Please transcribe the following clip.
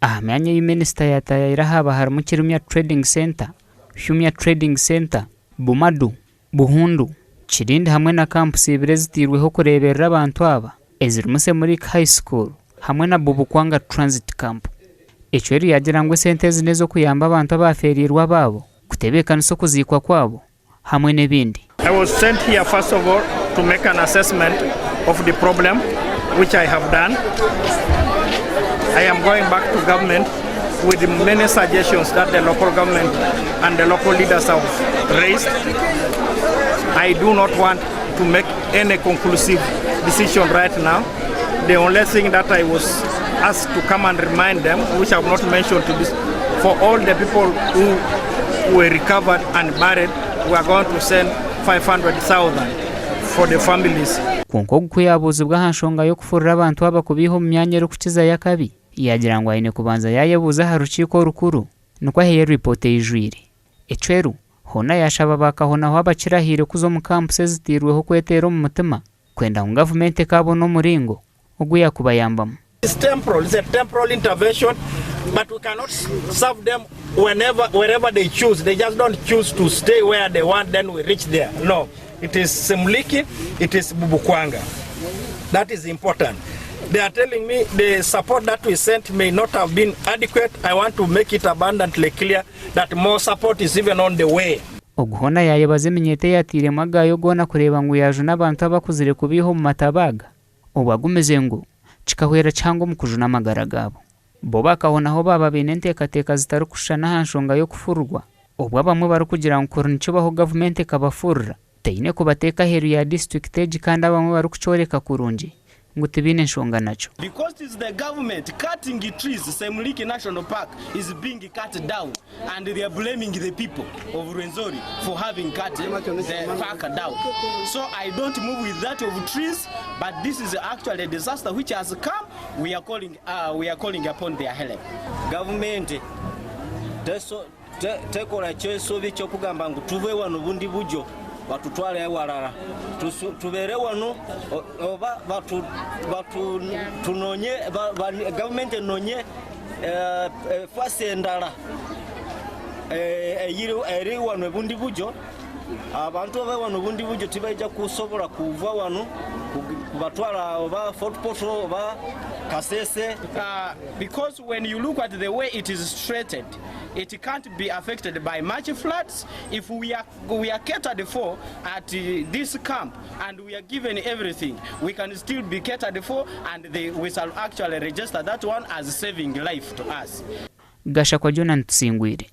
Aha myanya ei minisita yaataayaayire haaba harimu Kirumya Trading Centre, Humya Trading Centre, Bumadu, Buhundu, Kirindi hamwe na kampusi ibiri ezitairweho kureeberera abantu aba ezirimu Semuliki High School hamwe na Bubukwanga Transit Camp. Ecweru yaagira ngu esente ezi n'ez'okuyamba abantu abaafeereirwe abaabo, kutebeekanisa okuziikwa kwabo hamwe n'ebindi. I was sent here first of all to make an assessment of the problem which I have done. I am going back to government with many suggestions that the local government and the local leaders have raised. I do not want to make any conclusive decision right now. The only thing that I was asked to come and remind them, which I have not mentioned to this, for all the people who were recovered and buried, we are going to send 500,000 for the families. Kwonka ogu ku yaabuuzibwa aha nshonga y'okufurura abantu aba kubaiha omu myanya erikukizayo akabi, yaagira ngu aine kubanza yaayebuuza aha rukiiko orukuru nikwo aheyo ripoota eijwire. Ecweru, hoona yaashaba ba Kahonaho abakirahiire kuza omu kampusi ezitairweho kweteera omu mutima kwenda ngu gavumenti ekaabona omuringo ogu yaakubayambamu. It's temporal, it's a temporal intervention, but we cannot serve them whenever, wherever they choose. They just don't choose to stay where they want, then we reach there. No, it is Semuliki, it is Bubukwanga. That is important. They are telling me the support that we sent may not have been adequate. I want to make it abundantly clear that more support is even on the way. Ogu hoona yaayebaza eminyeeto eyaatairemu agaayo goona kureeba ngu yaajuna abantu abakuzire kubaiha omu mataba aga, obwo agumize ngu kikahwera kihango omu kujuna amagara gaabo. Bo bakahonaho baaba baine enteekateeka zitarikushushana aha nshonga y'okufururwa, obwo abamwe barikugira ngu kuri nikibaho gavumenti ekabafurura, teine kubateeka aheeru ya disiturikiti egi kandi abamwe barikukyoreka kurungi ngu tibaine nshonga nakyo. Because it is the government cutting trees, Semuliki National Park is being cut down and they are blaming the people of Rwenzori for having cut the park down. So I don't move with that of trees, but this is actually a disaster which has come. We are calling, uh, we are calling upon their help. Gavumenti tekora kyensobi kyokugamba ngu tuve wano bundi bujo batutwale ewalala tubeere wano oba tunonye gavumenti enonye efasi endala eri wano ebundi bujo Abantu abe wano Bundibugyo tibaija kusobola kuva wano kubatwala oba Fort Portal oba Kasese. Because when you look at the way it is situated, it can't be affected by much floods. If we are, we are catered for at this camp and we are given everything, we can still be catered for and they, we shall actually register that one as saving life to us. Gashakwa Jonah Tusingwire.